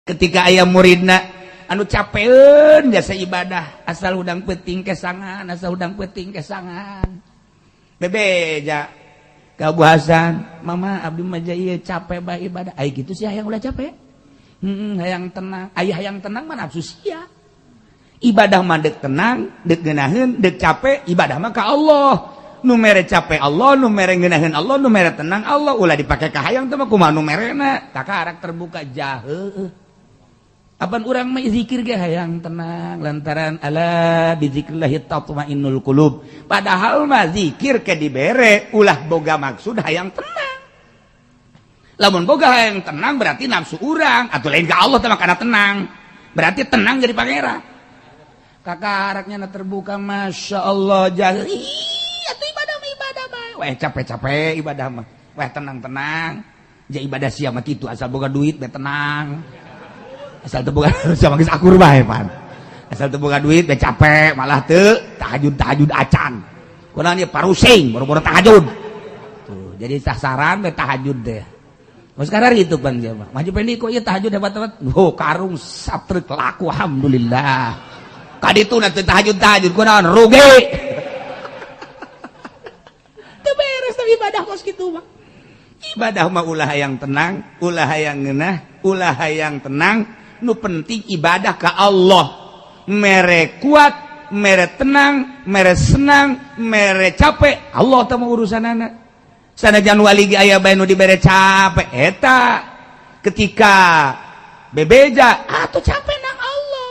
Ketika aya muridna anu capeun jasa ibadah, asal hudang peuting kesangan, asal hudang peuting kesangan, bebeja ka Abu Hasan, "Mama, abdi mah ieu capek bae ibadah." Ai kitu sih hayang ulah capek, hayang tenang. Aya hayang tenang mah nafsu sia. Ibadah mah dek tenang, dek ngeunaheun, dek capek, ibadah mah ka Allah. Nu mere capek Allah, nu mere ngeunaheun Allah, nu mere tenang Allah. Ulah dipake ka hayang teh mah kumaha nu merena. Takarak terbuka jahe. Apan urang mah zikir ge hayang tenang lantaran ala bizikrillah tatmainnul qulub. Padahal mah zikir ke dibere ulah boga maksud hayang tenang. Lamun boga hayang tenang berarti nafsu urang atau lain ka Allah teh mah kana tenang. Berarti tenang jadi pangeran. Kakaraknya na terbuka, masya Allah, jahe. Atuh ibadah mah ibadah bae. Weh, capek-capek ibadah mah. Weh, tenang-tenang. Ja ibadah sia mah kitu, asal boga duit bae tenang. Asal teu boga sia mah geus akur bae pan. Asal teu boga duit bae capek, malah teu tahajud tahajud acan. Kunaon ieu parusing boro-boro tahajud. Tuh, jadi sasaran bae tahajud deh. Oh, sekarang itu pan dia mah. Maju pendi kok ieu tahajud hebat-hebat. Oh, karung satrek laku, alhamdulillah. Kaditu na teu tahajud tahajud kunaon rugi. Teu beres tapi ibadah kos kitu mah. Ibadah mah ulah hayang tenang, ulah hayang ngeunah, ulah hayang tenang, nu penting ibadah ka Allah. Mere kuat, mere tenang, mere senang, mere capek, Allah teh mah urusanana. Sanajan wali ge aya bae nu dibere capek eta ketika bebeja atuh capek nang Allah.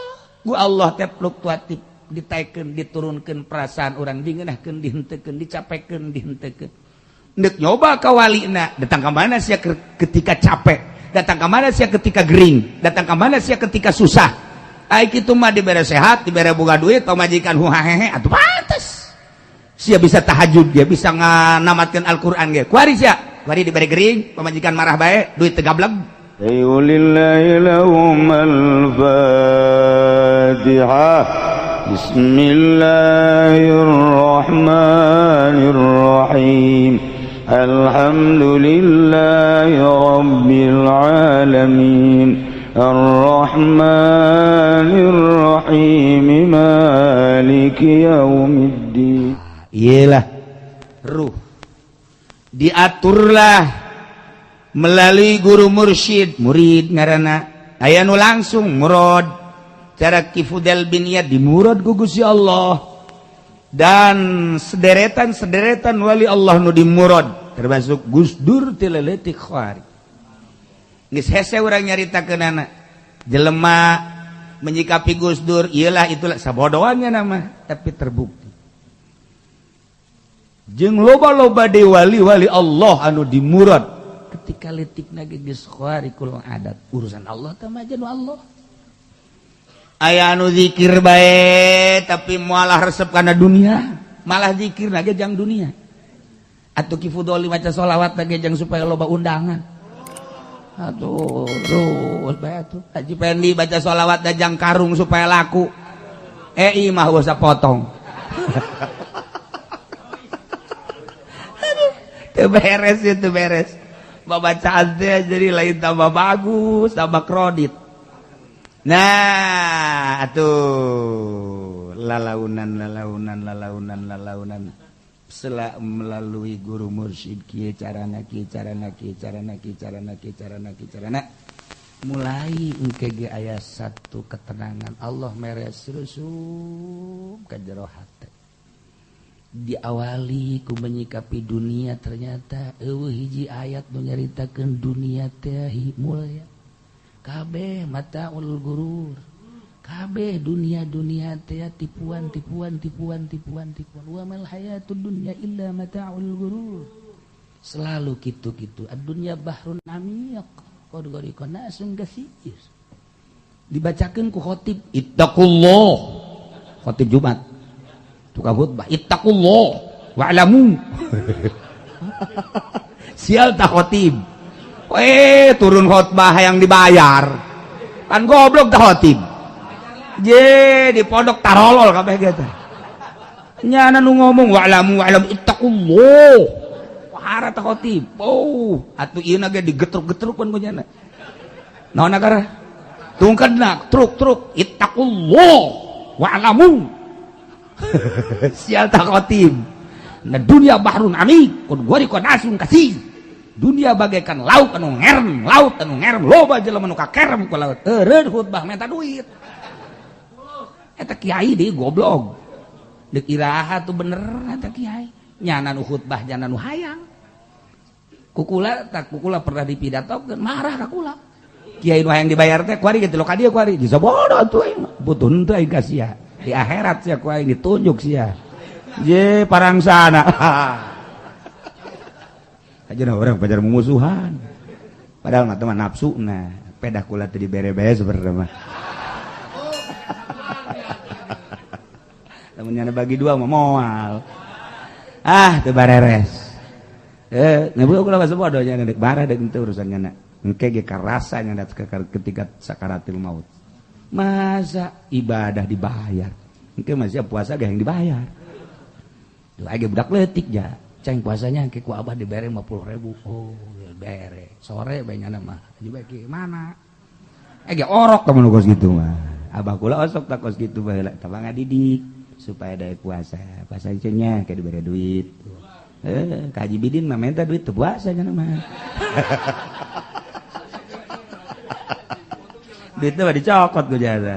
Ku Allah teh fluktuatif, ditaikeun diturunkeun perasaan urang, dingeunahkeun dihenteukeun, dicapekeun dihenteukeun. Ndek nyoba ka walina, datang ka mana sia ketika capek, datang ka mana sia ketika gering, datang ka mana sia ketika susah. Ai kitu mah dibere sehat, dibere boga duit, pamajikan huhahehe, atuh pantes sia bisa tahajud, dia bisa nganamatkeun Al-Qur'an ge. Kuari sia, kuari dibere gering, pamajikan marah bae, duit teu gablek. لله لهم الفاتحة. بسم الله الرحمن الرحيم. الحمد لله رب العالمين الرحمن الرحيم مالك يوم الدين. Iyalah, ruh diaturlah melalui guru mursyid, murid ngaranna. Aya nu langsung murad cara Ki Fudel bin Iyad, dimurad ku Gusti Allah, dan sederetan-sederetan wali Allah nu dimurad, termasuk Gus Dur ti leutik khawari. Geus hese urang nyaritakeunana jelema menyikapi Gus Dur iyalah itulah sabodoannya nama, tapi terbukti jeung loba-loba de wali-wali Allah anu dimurad ketika letik ge geus khariqul adat. Urusan Allah teh mah Allah. Aya anu zikir bae tapi malah resep kana dunia, malah zikir ge jang dunia. Atuh Ki Fudoli maca sholawat ge jang supaya loba undangan. Atuh terus bae atuh. Haji Pendi baca sholawat jang karung supaya laku. Eh, mah usah potong. Aduh, teu beres itu beres. Babacaan teh jadi lain tambah bagus, tambah kredit. Nah, atuh lalaunan lalaunan lalaunan lalaunan sela melalui guru mursyid kieu carana, kieu carana, kieu carana, kieu carana, kieu carana, kieu carana, mulai engke ge aya satu ketenangan Allah mere rusuk ka jero hate. Diawali ku menyikapi dunia, ternyata eueuh hiji ayat nu nyaritakeun dunia teh mulya. Kabeh mataul gurur, kabeh dunia-dunia teh tipuan tipuan tipuan tipuan tipuan. Wa mal hayatud dunya illa mataul gurur. Selalu kitu-kitu. Ad-dunya bahrun amiq qad gharika nasun katsir. Dibacakeun ku khotib ittaqullah, khotib Jumat, tukang khutbah, ittaqullah wa'lamu. Sial tak khotib. Eh, turun khotbah yang dibayar kan goblok tak khotib. Je di pondok tarolol kabeh gitu nyana nu ngomong wa'lamu wa'lamu ittaqullah. Wahara tak khotib. Oh, atuh ieu ge digetruk-getruk kan ku nyana naon akara. Tungkedna truk-truk ittaqullah wa'lamu. Sial tak khotib. Nah dunia bahrun amik, kun gori kon asun kasih. Dunia bagaikan laut anu ngerem, laut anu ngerem, loba jelema nu kakerem ku laut. Eureun khutbah minta duit. Eta kiai deui goblok. Deuk iraha tuh bener eta kiai. Nyana nu khutbah nyana nu hayang. Kukula tak kukula pernah dipidatokeun, marah ka kula. Kiai nu hayang dibayar teh kuari gitu ka dieu kuari. Bisa bodoh atuh aing mah. Butuh henteu aing ka sia. Di akhirat sia ku aing ditunjuk sia. Je parangsana. Aja orang pajar mumusuhan. Padahal mah teh nafsu nah, pedah kula teh dibere-bere sebenarnya mah. Lamun nyana bagi dua mah moal. Ah teu bareres. Ngabu kula bahasa bodoh nya deuk barah deuk henteu urusan nyana. Engke ge karasa nya ketika sakaratil maut. Masa ibadah dibayar. Engke masih puasa ge yang dibayar. Tuh aya budak leutik ja. Ceng puasanya engke ku abah dibere 50.000. Oh, bere. Sore bae nyana mah. Haji bae mana? Ge orok ka mun kos kitu mah. Abah kula osok tak kos kitu baheula tah ngadidik supaya daek puasa. Puasa nya ke dibere duit. Ka Haji Bidin mah minta duit teu puasa nya mah. Duitnya mah dicokot ku jasa.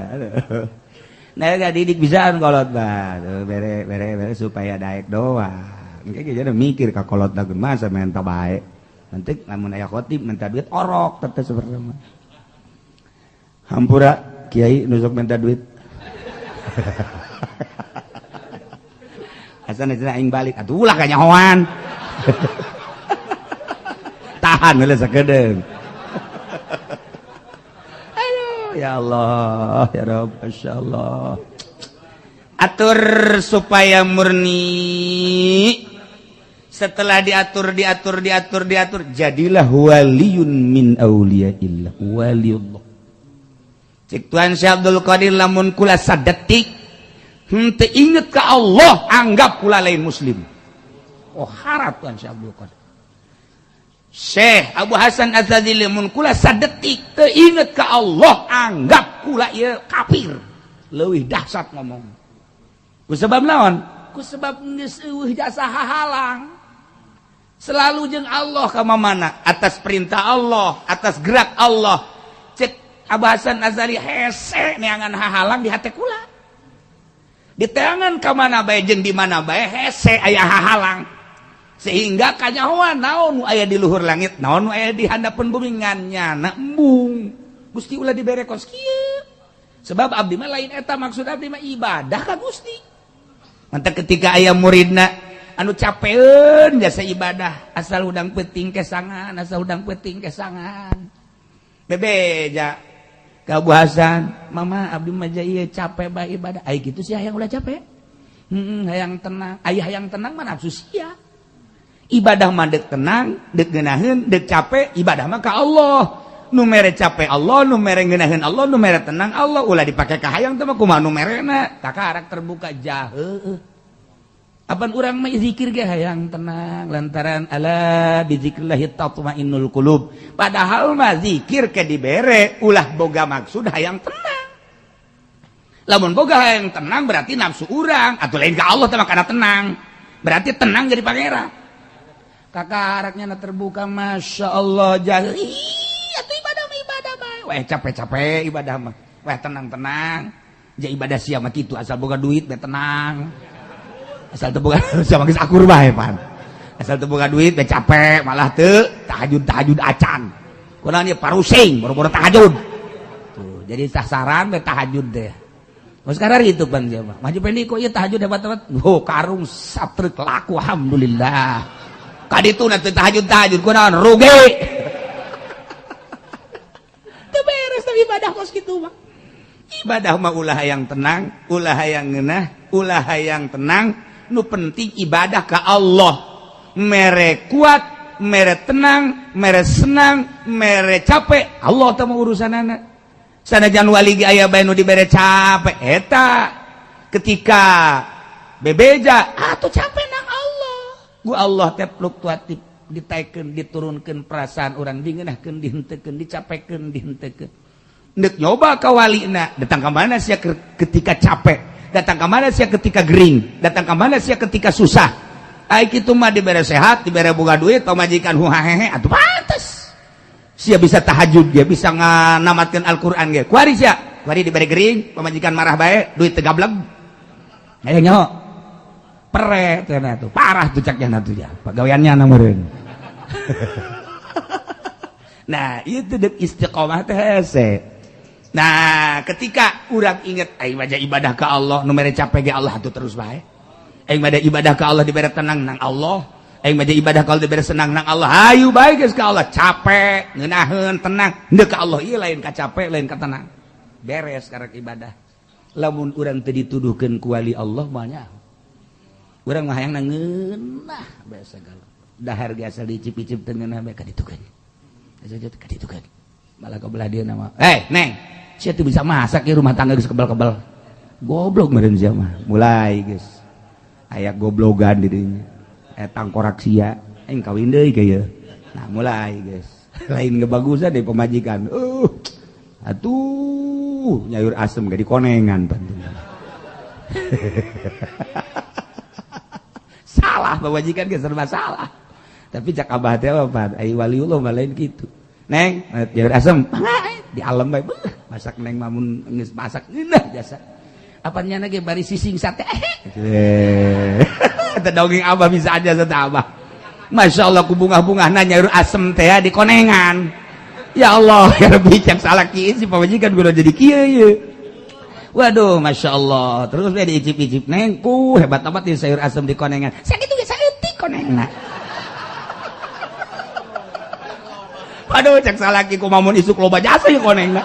Nah ngadidik bisaan kolot mah. Bere bere bere supaya daek doang. Engke ge jadi mikir ka kolot dageun masa minta bae. Nanti lamun aya khotib minta duit orok teh sebenarnya mah. Hampura kiai nusuk minta duit. Asana cenah aing balik atuh ulah kanyahoan. Tahan heula sakedeung. Aduh ya Allah ya Rabb masyaallah. Atur supaya murni. Setelah diatur diatur diatur diatur jadilah waliyun min auliyaillah, waliullah. Cek Tuhan Syekh Abdul Qadir lamun kula sadetik henteu inget ka Allah anggap kula lain muslim. Oh harap Tuhan Syekh Abdul Qadir. Syekh Abu Hasan Az-Zadzili mun kula sadetik teu inget ka Allah anggap kula ieu kafir. Leuwih dahsyat ngomong. Ku sebab naon? Ku sebab geus eueuh jasa hahalang. Selalu jeung Allah ka mamana atas perintah Allah, atas gerak Allah. Cek Abu Hasan Az-Zadzili hese neangan hahalang di hate kula. Di teangan ka mana bae jeung di mana bae hese aya hahalang. Sehingga kanyahoan naon nu aya di luhur langit, naon nu aya di handapeun bumi ngan nyana embung. Gusti ulah dibere kos kieu. Sebab abdi mah lain eta maksud abdi mah ibadah ka Gusti. Mantap ketika aya muridna anu capeun jasa ibadah asal hudang peuting kesangan, asal hudang peuting kesangan. Bebeja ka Abu Hasan, mama abdi mah ieu capek bae ibadah. Ai kitu sia hayang ulah capek. Hayang tenang. Ai hayang tenang mah nafsu sia. Ibadah mah deuk tenang, deuk ngeunaheun, deuk capek, ibadah mah ka Allah. Nu mere capek Allah, nu mere ngeunaheun Allah, nu mere tenang Allah. Ulah dipake ka hayang teh mah kumaha nu merena. Takarak terbuka jaheuh. Apan urang mah zikir ge hayang tenang lantaran ala bizikrillahi tatmainnul qulub. Padahal mah zikir ke dibere ulah boga maksud hayang tenang. Lamun boga hayang tenang berarti nafsu urang atuh lain ka Allah teh mah kana tenang. Berarti tenang jadi pangeran. Kakaraknya na terbuka masya Allah jahil. Atuh ibadah mah ibadah bae. Weh capek-capek ibadah mah. Weh tenang-tenang. Ja ibadah sia mah kitu asal boga duit bae tenang. Asal teu boga sama geus akur bae pan. Asal teu boga duit bae capek malah teu tahajud-tahajud acan. Kunaon ieu parusing boro-boro tahajud. Tuh, jadi sasaran bae tahajud teh. Mun sekarang itu pan sia mah. Maju pendi kok ieu tahajud hebat-hebat. Oh, karung satrek laku alhamdulillah. Kaditu na teu tahajud-tahajud kunaon rugi. Teu beres teh ibadah kos kitu mah. Ibadah mah ulah hayang tenang, ulah hayang ngeunah, ulah hayang tenang. Nu penting ibadah ka Allah. Mere kuat, mere tenang, mere senang, mere capek. Allah teh mah urusanana. Sanajan wali ge aya bae nu dibere capek eta ketika bebeja atuh capek nang Allah. Ku Allah teh fluktuatif ditaikeun diturunkeun perasaan urang dingeunahkeun dihenteukeun dicapekeun dihenteukeun. Ndek nyoba ka walina, datang ka mana sia ketika capek, datang ka mana sia ketika gering, datang ka mana sia ketika susah. Ai kitu mah dibere sehat, dibere boga duit, pamajikan huhahehe, atuh pantes. Sia bisa tahajud ge, bisa nganamatkeun Al-Qur'an ge. Kuari sia, kuari dibere gering, pamajikan marah bae, duit teu gablek. Aya nyaho. Pere teh tuh, parah tuh caknya tuh ya. Pagaweannya na meureun. Nah, itu dek istiqomah teh hese. Nah, ketika urang inget aing wajah ibadah ke Allah, nu mere capek ge Allah tuh terus bae. Aing mah ibadah ke Allah dibere tenang nang Allah. Aing mah ibadah ka Allah dibere senang nang Allah. Hayu bae geus ka Allah, capek, ngeunaheun, tenang. Henteu ka Allah ieu lain ka capek, lain ka tenang. Beres karek ibadah. Lamun urang teu dituduhkeun ku wali Allah mah nya. Urang mah hayang ngeunah bae sagala. Dahar ge asal dicip-icip teu ngeunah bae ka ditu kan. Ka ditu kan. Malah ka belah dieu mah. Eh, Neng, sia teu bisa masak ieu rumah tangga geus kebal-kebal. Goblok meureun sia mah. Mulai geus. Aya goblogan di dinya. Tangkorak sia, aing kawin deui ka ieu. Nah, mulai geus. Lain ngebagusan deh pemajikan. Atuh nyayur asem ge dikonengan panteun. Salah pemajikan ge serba salah. Tapi cak abah teh apa? Ai waliullah mah lain kitu. Neng, nyayur asem, di alam bae. Masak neng mah mun geus masak ngeunah jasa. Apa nyana ge bari sising sate. Eta dongeng abah bisa aja sate abah. Masya Allah ku bungah-bungahna nyayur asem teh di konengan. Ya Allah, ya Rabbi cak salah kieu si pamajikan gua jadi kieu ieu. Waduh, Masya Allah. Terus dia diicip-icip neng, ku hebat amat di sayur asem di konengan. Sakitu ge saeutik konengna. Waduh, cak salaki ku mamun isuk loba jasa ieu konengna.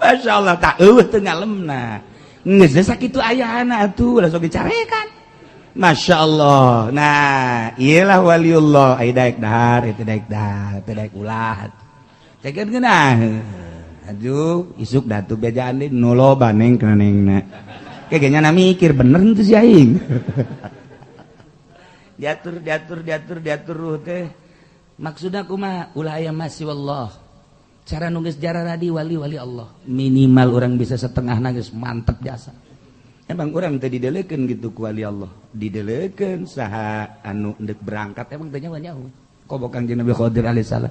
Masya Allah, tak eueuh teu ngalemna. Geus sakitu ayana atuh langsung dicarekan. Masya Allah. Nah, iyalah waliullah. Ai daek dahar, itu daek dahar, itu daek ulah. Cekeun geunah. Aduh, isuk datu bejaan deui nu loba neng kana nengna. Kayaknya na mikir bener henteu si aing. Diatur diatur diatur diatur ruh teh. Maksudna kumaha? Ulah aya masih wallah. Cara nunggu sejarah tadi wali-wali Allah. Minimal orang bisa setengah nangis mantep jasa. Emang orang teh didelekeun gitu ku wali Allah. Didelekeun saha anu endek berangkat emang teh nyawa-nyawa. Komo Kangjeng Nabi Khidir alaihissalam.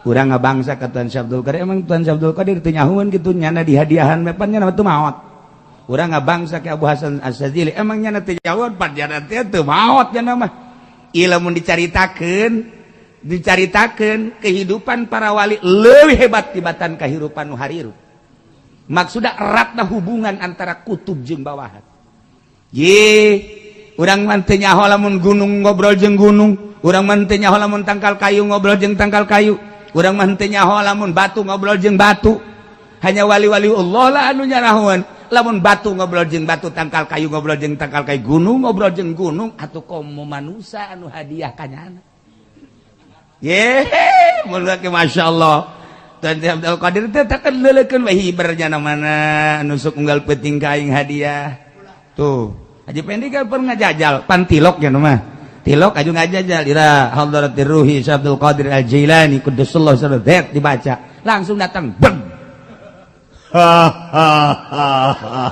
Urang ngabangsa ka Tuan Syekh Abdul Qadir, emang Tuan Syekh Abdul Qadir teu nyahueun kitu nyana dihadiahan mepan nyana teu maot. Urang ngabangsa ka Abu Hasan Asy-Syadzili, emang nyana teu nyahueun pan nyana teh teu maot nyana mah. Ieu lamun dicaritakeun kehidupan para wali leuwih hebat tibatan kehidupan nu harirup. Maksudna eratna hubungan antara kutub jeung bawahan. Ye, urang mah teu nyaho lamun gunung ngobrol jeung gunung, urang mah teu nyaho lamun tangkal kayu ngobrol jeung tangkal kayu, urang mah teu nyaho lamun batu ngobrol jeung batu. Hanya wali-wali Allah lah anu nyarahoan. Lamun batu ngobrol jeung batu, tangkal kayu ngobrol jeung tangkal kayu, gunung ngobrol jeung gunung, atuh komo manusa anu hadiah kanyana. Ye, mulak Masya Allah. Tuan Abdul Qadir teh takkan leulekeun we hibernya na mana nusuk unggal peuting ka aing hadiah. Tuh, Haji Pendi kan pernah ngajajal pantilok ya mah. Tilok aju ngajajal ila hadratir ruhi Syekh Abdul Qadir Al-Jailani quddasallahu sirrahu dibaca. Langsung datang beng. Ha ha ha.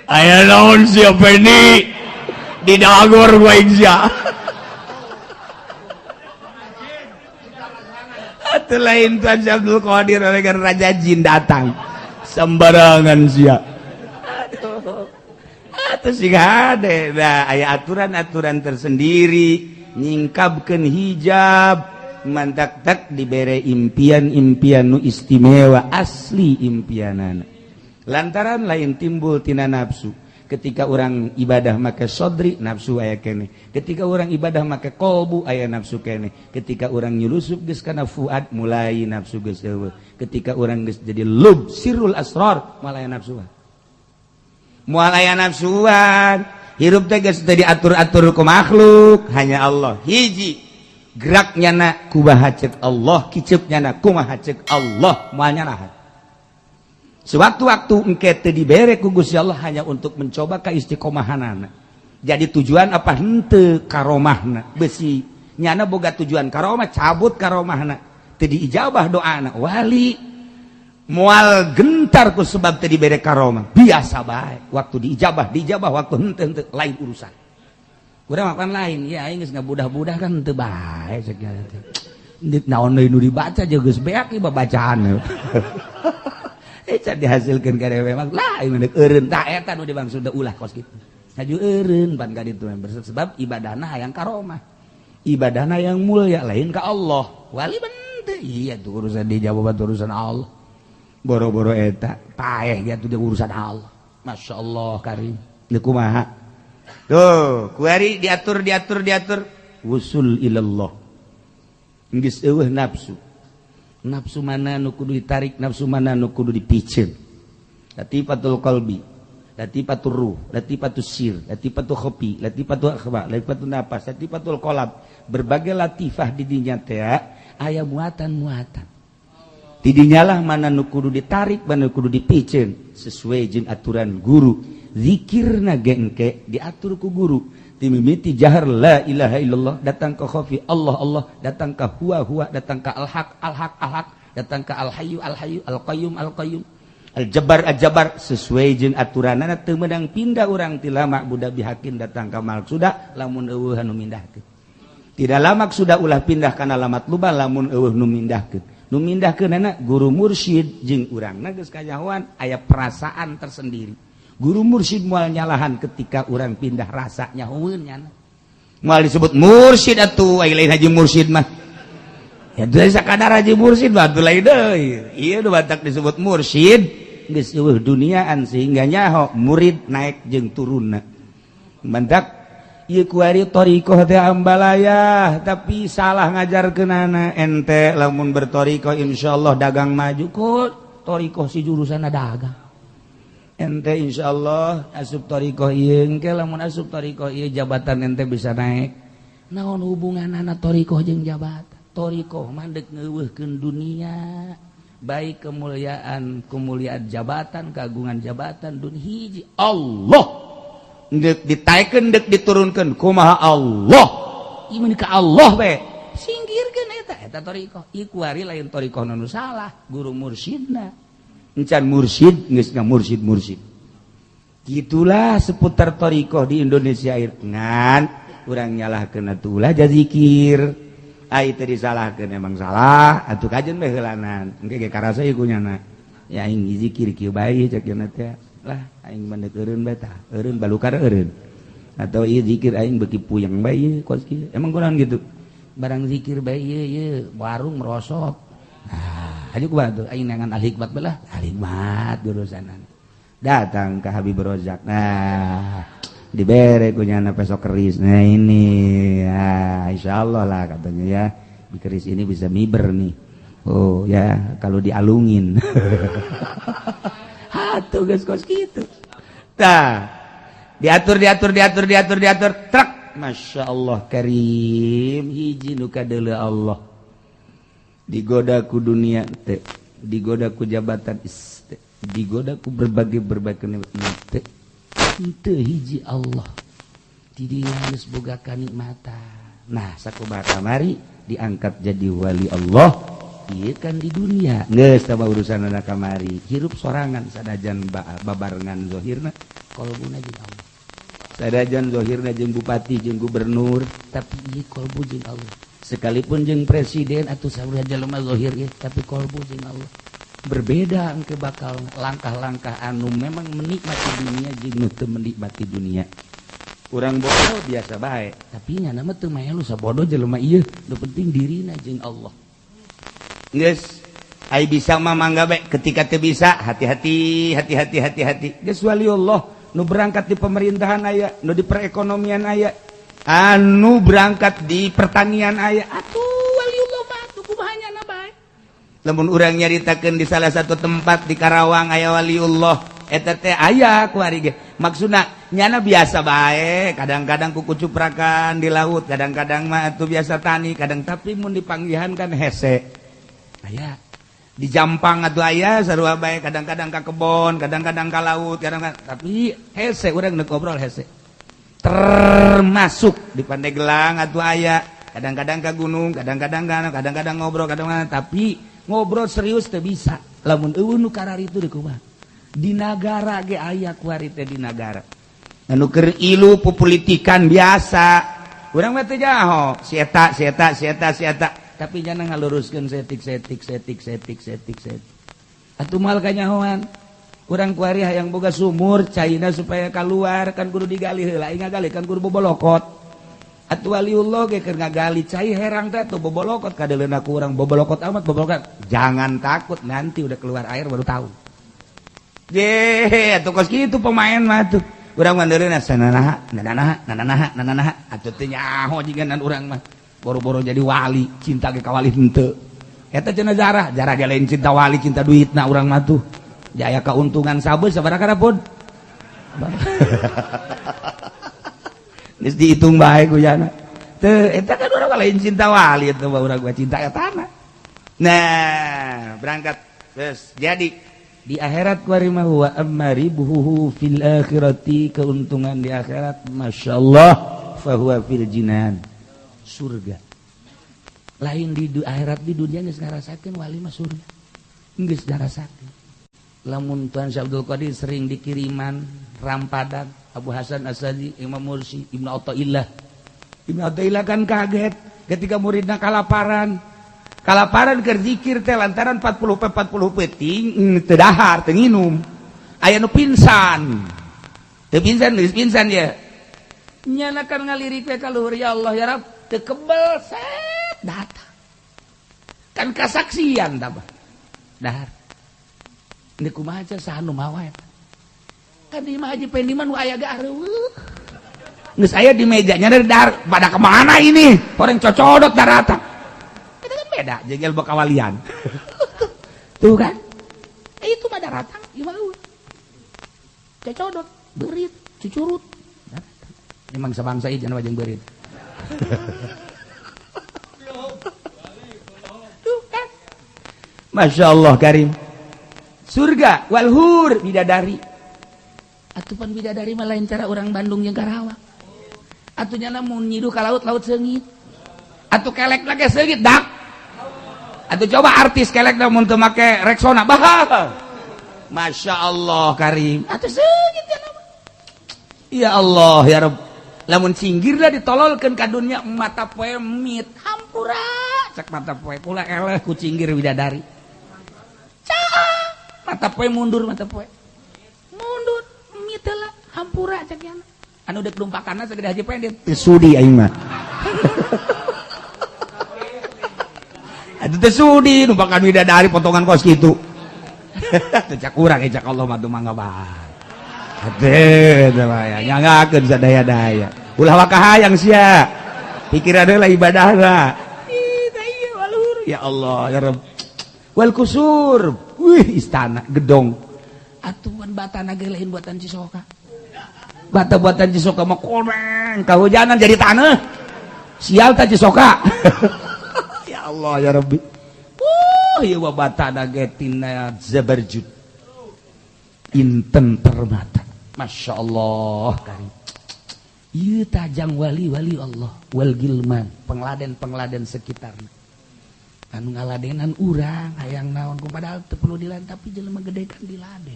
Aya naon sia Pendi? Di dagor gua aing sia. Atau lain Tuan Syekh Abdul Qadir oleh raja jin datang sembarangan sia. Aduh, atuh sing hade. Nah, aya aturan-aturan tersendiri nyingkabkeun hijab mantak tak dibere impian-impian nu istimewa asli impianana. Lantaran lain timbul tina nafsu. Ketika orang ibadah make sodri nafsu aya kene, ketika orang ibadah make kolbu aya nafsu kene, ketika orang nyulusup geus kana fuad mulai nafsu geus eueuh, ketika orang geus jadi lub sirrul asrar moal aya nafsuan, moal aya nafsuan. Hirup teh geus teu diatur-atur ku makhluk, hanya Allah. Hiji geraknya na kumaha ceuk Allah, kiceupnya na kumaha ceuk Allah, moal nyarahan. Sewaktu-waktu engke teu dibere ku Gusti Allah hanya untuk mencoba kaistiqomahanana. Jadi tujuan apa henteu karomahna? Besi nyana boga tujuan karomah, cabut karomahna. Teu diijabah doana wali moal gentar ku sebab teu dibere karomah, biasa bae. Waktu diijabah diijabah, waktu henteu henteu, lain urusan. Urang makan lain ya, aing geus ngabudah-budah kan henteu bae cek teh. Naon deui nu dibaca jeung geus beak ieu bacaan. Eh, can dihasilkeun ka dewe mah lah aing deuk eureun. Tah, eta nu dimaksud ulah kos kitu. Haju eureun pan ka ditu, sebab ibadahna hayang karomah. Ibadahna yang mulia, lain ka Allah. Wali bente iya tuh urusan dijawab urusan Allah. Boro-boro eta paeh ya tuh urusan Allah. Masya Allah karim. Deuk kumaha? Tuh, kuari diatur diatur diatur wusul ilallah. Geus eueuh nafsu. Nafsu mana nu kudu ditarik, nafsu mana nu kudu dipiceun. Latifatul qalbi, latifatul ruh, latifatul sir, latifatul khafi, latifatul akhfa, latifatul nafas, latifatul qalb. Berbagai latifah di dinya teh aya muatan-muatan. Tidinya lah mana nu kudu ditarik, mana nu kudu dipiceun sesuai jeung aturan guru. Zikirna ge engke diatur ku guru. Timimiti jahar la ilaha illallah, datang ke khafi Allah Allah, datang ke huwa huwa, datang ke al haq al haq al haq, datang ke al hayyu al hayyu, al qayyum al qayyum, al jabbar al jabbar, sesuai jeung aturanana. Teu meunang pindah urang ti lama budak bihakin datang ka sudah lamun eueuh anu mindahkeun. Tidak lama sudah ulah pindah kana lamat luba lamun eueuh nu mindahkeun. Nu mindahkeunana guru mursyid jeung urangna geus kanyahoan, aya perasaan tersendiri. Guru mursyid moal nyalahan ketika orang pindah rasa nyahoeun nyana. Moal disebut mursyid atuh, ai lain haji mursyid mah. Ya teu sakadar haji mursyid mah atuh lain deui. Ieu nu batak disebut mursyid geus eueuh duniaan sehingga nyaho murid naik jeung turunna. Mantak ieu kuari thariqah teh ambalayah, tapi salah ngajarkeunana. Ente lamun berthariqah insyaallah dagang maju, kok thariqah si jurusanna dagang. Ente insyaallah asup thariqah ieu, engke lamun asup thariqah ieu jabatan ente bisa naik. Naon hubunganana thariqah jeung jabatan? Thariqah mah deuk ngeuweuhkeun dunia, baik kemuliaan kemuliaan jabatan, keagungan jabatan, dun hiji Allah deuk ditaekeun, deuk diturunkeun kumaha Allah, ieu ka Allah we singkirkeun eta. Eta thariqah ieu kuari lain thariqah nu salah, guru mursyidna encan mursyid geus mursyid mursyid. Gitulah seputar thariqah di Indonesia. Ngan urang nyalahkeun atuh ulah jazikir, ai teu disalahkeun emang salah atuh, kajen bae heulanan engke ge karasa ieu kunyana. Ya aing zikir kieu bae cek cenah teh lah, aing mah deuk eureun bae, tah eureun balukar eureun, atau ieu zikir aing beuki puyeng bae ieu kos kieu. Emang kurang gitu barang zikir bae ieu ieu warung merosot. Nah, aja kumaha tuh aing neangan al hikmat belah al hikmat jurusanan datang ke Habib Rozak, nah dibere kunyana pesok keris. Nah, ini ya insyaallah lah katanya ya, di keris ini bisa miber nih. Oh ya, kalau dialungin atuh geus kos kitu. Tah, diatur diatur diatur diatur diatur truk, Masya Allah karim, hiji nu kadeuleu Allah, digoda ku dunia teh, digoda ku jabatan teh, digoda ku berbagai berbagai nikmat teh, teu hiji Allah. Tidinya geus boga kanikmatan. Nah, sakumaha kamari diangkat jadi wali Allah. Ieu kan di dunia geus sama urusan anak kamari hirup sorangan, sanajan babarengan zohirna, kolbuna jeung Allah. Sanajan zohirna jeung bupati jeung gubernur, tapi ieu kolbu jeung Allah. Sekalipun jeung presiden atau saurah jelema zohir ieu, tapi kolbu jeung Allah. Berbeda engke bakal langkah-langkah anu memang menikmati dunia jeung nu teu menikmati dunia. Urang bodoh biasa bae, tapi nya mah teu melu sabodo jelema ieu, nu penting dirina jeung Allah. Geus ai bisa mah mangga bae, ketika teu bisa hati-hati hati-hati hati-hati. Geus waliullah nu berangkat di pemerintahan aya, nu di perekonomian aya, anu berangkat di pertanian aya. Atuh waliullah mah atuh kumaha nyana bae. Lamun urang nyaritakeun di salah satu tempat di Karawang aya waliullah eta teh aya kuari ge, maksudna nyana biasa bae, kadang-kadang kuku cuprakan di laut, kadang-kadang mah atuh biasa tani kadang, tapi mun dipanggihan kan hese. Aya di Jampang atuh aya sarua bae, kadang-kadang ka kebon, kadang-kadang ka laut, kadang-kadang, tapi hese urang neuk ngobrol hese. Termasuk di Pandeglang atuh aya. Kadang-kadang ke gunung, kadang-kadang kadang-kadang ngobrol, kadang-kadang, tapi ngobrol serius teu bisa. Lamun euweuh nu kararitu deui kumaha? Di nagara ge aya kuari teh, di nagara. Anu keur ilu pupolitikan biasa. Urang mah teu jaho, si eta, si eta, si eta, si eta. Tapi jangan ngaluruskeun setik setik setik setik setik setik. Atuh moal kanyahoan. Urang kuari hayang boga sumur, caina supaya keluar kan kudu digali heula, ngagali kan kudu bobolokot. Atuh waliullah ge keur ngagali cai herang teh tuh bobolokot kadeleuna ku urang, bobolokot amat bobolokot. Jangan takut, nanti udah keluar air baru tahu. Je, atuh kos kitu pemain mah tuh. Urang mah ndeureuna sananaha, nananaha, nananaha, nananaha. Atuh teu nyaho jiga urang mah. Boro-boro jadi wali, cinta ge ka wali henteu. Eta cenah jarah, jarah ge lain cinta wali, cinta duitna urang mah tuh. Jaya keuntungan sabeus sabaraha karapun. Geus dihitung bae ku jana. Teu eta kan urang lain cinta wali, eta mah urang mah cinta etana. Nah, berangkat. Terus jadi di akhirat kuari mah wa amaribuhu fil akhirati, keuntungan di akhirat masyaallah fahuwa fil jinan, surga. Lain di akhirat, di dunia geus ngarasakeun wali mah surga. Geus ngarasakeun. Lamun Tuan Syekh Abdul Qadir sering dikiriman rampadan Abu Hasan Asadi, Imam Mursi, Ibnu Athaillah. Ibnu Athaillah kan kaget ketika muridna kalaparan. Kalaparan keur zikir teh lantaran 40 40 peuting teu dahar, teu nginum. Aya nu pingsan. Teu pingsan, geus pingsan ya. Nyana kan ngalirik we ka luhur, ya Allah ya Rabb, teu kebel set datang. Kan kasaksian tabah. Dahar. Ini kumaha saha nu mawa eta? Kan di imah Haji Pendi mah nu aya ge areueuh. Geus aya di mejanya dari dahar, pada kemana ini? Orang cocodot daratan. Itu kan beda jeung ilmu kawalian. Tuh kan? Itu mah daratang, ieu mah eueuh. Cocodot, beurit, cucurut. Emang sabangsa ieu jangan jeung beurit. Tuh kan? Masya Allah karim. Surga walhur bidadari. Atupan bidadari mah lain cara orang Bandung jeung Karawang. Atuh nyana mun nyiduh ka laut, laut seungit. Atuh kelek lagi seungit dak. Atuh coba artis kelek da mun teu make Rexona bah. Masya Allah karim. Atuh seungit nyana mah. Ya Allah ya Rabb. Lamun cinggirlah ditololkeun ka dunya mata poe mit hampura cek mata poe kula eleh ku cinggir bidadari. Mata poe mundur, mata poe mundur mit heula hampura cek yana anu deuk lumpakanna sagede Haji Pendit teu sudi aing mah. Atuh teu sudi numpakan bidadari potongan kos kitu. Teu cak urang cak Allah mah teu mangga bae. Atuh teh mah nyangakeun sadaya-daya. Ulah waka hayang sia. Pikiran heula ibadahna. Ih tah ieu walur ya Allah ya Rabb. Wal kusur, wih istana gedong. Atuan batana ge lain buatan Cisoka. Bata buatan Cisoka mah koreng, kahujanan jadi tanah. Sial ta Cisoka. Ya Allah ya Rabbi. Ieu mah batana ge tina zabarjud. Inten permata. Masya Allah karim. Ieu tajang wali-wali Allah, wal gilman, pengladen-pengladen sekitarna. Anu ngaladenan urang hayang naon ku padahal teu perlu diladen tapi jelema gede kan diladen.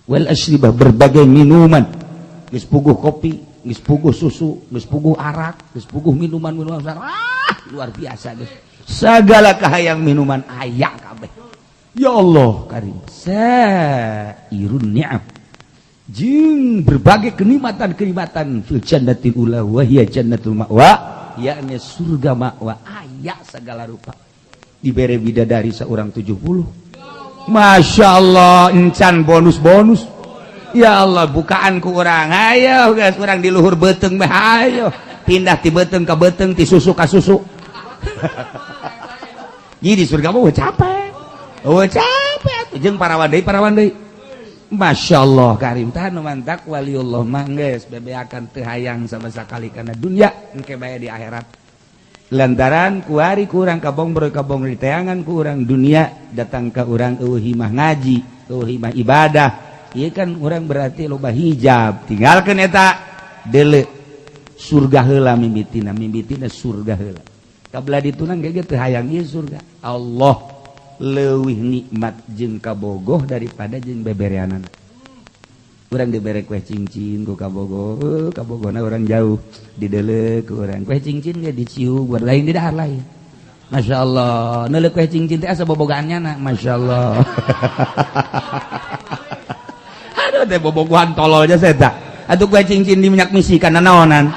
Wal asyribah, berbagai minuman. Geus puguh kopi, geus puguh susu, geus puguh arak, geus puguh minuman-minuman. Ah, luar biasa geus. Segala kahayang minuman aya kabeh. Ya Allah karim. Sairun ni'am. Jeung berbagai kenikmatan-kenikmatan fil jannatil ula wa hiya jannatul ma'wa, yakni surga ma'wa aya segala rupa. Dibere bidadari seorang 70. Masya Allah, encan bonus-bonus. Ya Allah, bukaan ku urang. Ayo guys, urang di luhur beuteung mah ayo. Pindah ti beuteung ka beuteung, ti susu ka susu. Jadi di surga mah capek. Oh capek atuh jeung parawan deui, parawan deui. Masya Allah karim. Tah nu mantak waliullah mah geus bebeakan teu hayang sama sakali kana dunya, engke bae di akhirat. Lantaran kuari kurang kabong kabong di teangan kurang dunia datang ke urang eueuh himah ngaji, eueuh himah ibadah. Ieu kan urang berarti loba hijab, tinggalkeun eta deuleu. Surga heula mimitina, mimitina surga heula. Kabla ditunang ge teu hayang ieu surga. Allah leuwih nikmat jeung kabogoh daripada jeung bebereanana. Urang dibere kue cincin ku kabogoh, kabogohna urang jauh dideuleu ku urang. Kue cincin ge dicium, buat lain di dahar lain. Masya Allah, neuleuh kue cincin teh asa bobogaannya na, Masya Allah. Aduh teh bobogohan tololnya saya tak. Atuh kue cincin di minyak misi kana naonan.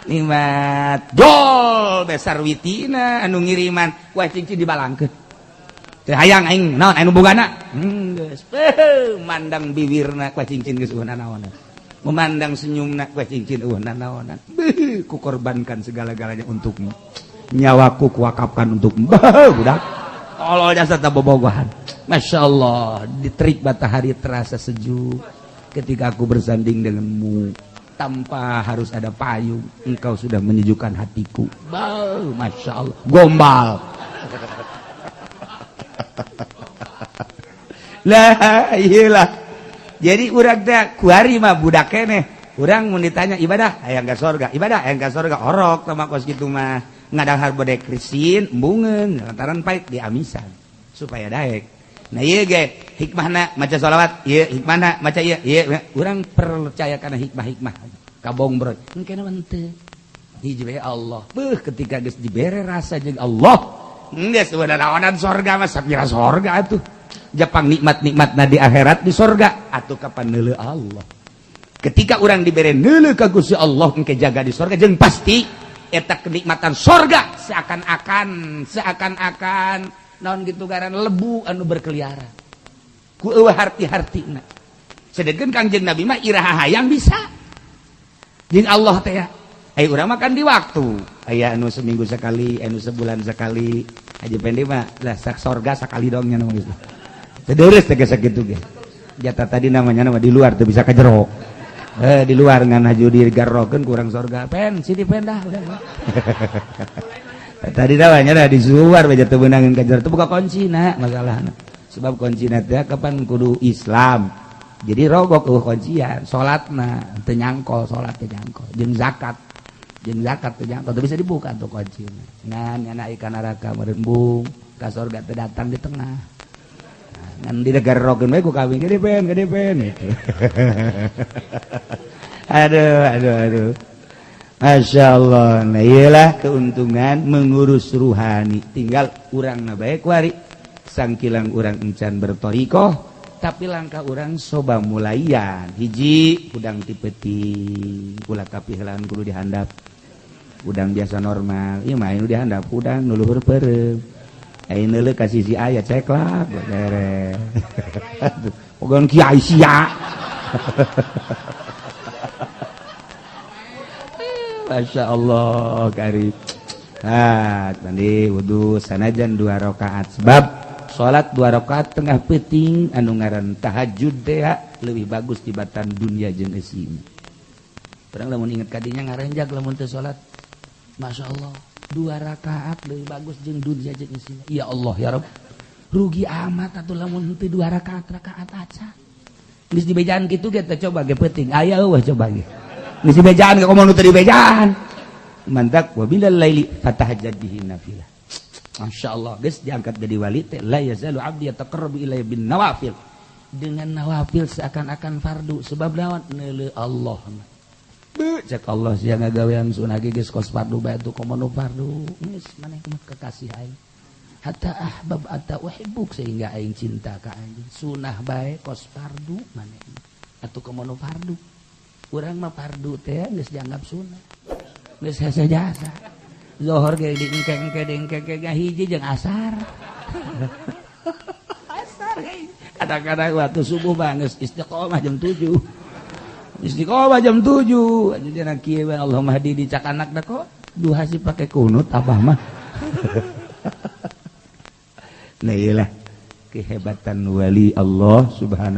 Nikmat gol besar witina anu ngiriman kue cincin dibalangkeun. Teh hayang aing naon anu bogana? Geus. Mandang bibirna kue cincin geus eueuh naonan. Memandang senyumna kue cincin eueuh naonan. Beuh, kukorbankan segala-galanya untukmu. Nyawaku kuwakafkan untukmu. Budak. Tolol jasa teh bobogohan. Masya Allah, diterik matahari terasa sejuk ketika aku bersanding denganmu. Tanpa harus ada payung, engkau sudah menyejukkan hatiku. Bah, Masya Allah, gombal. Lah, iyalah. Jadi urang teh kuari mah budak keneh. Urang mun ditanya ibadah, hayang ka sorga, ibadah hayang ka sorga, orok teh mah kos kitu mah. Ngadahar bodek krisin, embungeun, lantaran pait diamisan supaya daek. Nah ieu ge hikmahna maca sholawat, ieu hikmahna maca ieu, ieu urang percaya kana hikmah-hikmah. Kabong bro, engke mah teu. Hiji bae Allah. Beuh ketika geus dibere rasa jeung Allah, geus naonan sorga mah sapira sorga atuh. Japang nikmat-nikmatna di akhirat di sorga atuh kapan neuleuh Allah. Ketika urang dibere neuleuh ka Gusti Allah engke jaga di sorga jeung pasti eta kenikmatan sorga seakan-akan naon gitu garan lebu anu berkeliaran ku eueuh harti-hartina. Sedengkeun Kangjeng Nabi mah iraha hayang bisa jeung Allah teh ya. Ai urang mah kan di waktu aya anu seminggu sekali, anu sebulan sekali. Haji Pendi mah lah sak sorga sakali dong nya nu geus. Teu deureus teh geus sakitu ge. Jatah tadi namanya nama di luar teu bisa ka jero. Di luar ngan haju digarrokeun kurang sorga. Pen sini pen dah udah. Tadi namanya dah di luar bae teu beunangeun ka jero teu buka kuncina masalahna. Sebab kuncina teh kapan kudu Islam. Jadi rogok eueuh kuncian, salatna teu nyangkol, salat teu nyangkol, jeung zakat. Jeung zakat teu nyangkol, teu bisa dibuka tuh kuncina. Ngan nyana ikan neraka merembung, ka sorga teu datang di tengah. Ngan digarrokeun bae ku kawin gede pen gitu. Aduh aduh aduh. Masya Allah. Nah iyalah keuntungan mengurus ruhani. Tinggal urang na bae kuari. Sangkilang urang encan bertorikoh, tapi langkah urang soba mulaian. Hiji udang ti peuting, ulah kapihelaan kudu dihandap. Udang biasa normal, ieu mah anu dihandap udang nu luhur peureum. Ai neuleuh ka sisi aya ceklak beres. Pogon kiai sia. Masya Allah karib. Ah, mandi wudu sanajan 2 rakaat. Sebab salat 2 rakaat tengah peuting anu ngaran tahajud teh leuwih bagus tibatan dunia jeung eusina. Urang lamun inget kadinya ngarenjag lamun teu salat. Masya Allah, 2 rakaat leuwih bagus jeung dunia jeung eusina. Ya Allah ya Rabb. Rugi amat atuh lamun teu 2 rakaat rakaat aca. Geus dibejaan kitu ge teh coba ge peuting. Aya eueuh coba ge. Geus dibejaan ka komo nu teu dibejaan. Mantak wa bilal laili fatahajjad bihi nafilah. Masya Allah, geus diangkat jadi wali teh la yazalu abdi yataqarrabu ilayya bin nawafil. Dengan nawafil seakan-akan fardu sebab lawan neuleuh Allah. Beuh cek Allah sia ngagawean sunah ge geus kos fardu bae atuh komo nu fardu. Geus maneh mah kekasih aing. Hatta ahbab atta uhibbuk sehingga aing cinta ka anjeun. Sunah bae kos fardu maneh. Atuh komo nu fardu. Urang mah fardu teh geus dianggap sunah. Geus hese jasa. Zohor ge diengke-engke diengke-engke hiji jeung asar. Asar kadang-kadang waktu subuh mah geus istiqomah jam 7. Istiqomah jam 7. Jadi kieu we Allahumma hadi dicak anakna kok duha sih pake kunut abah mah. Nah iyalah kehebatan wali Allah subhanahu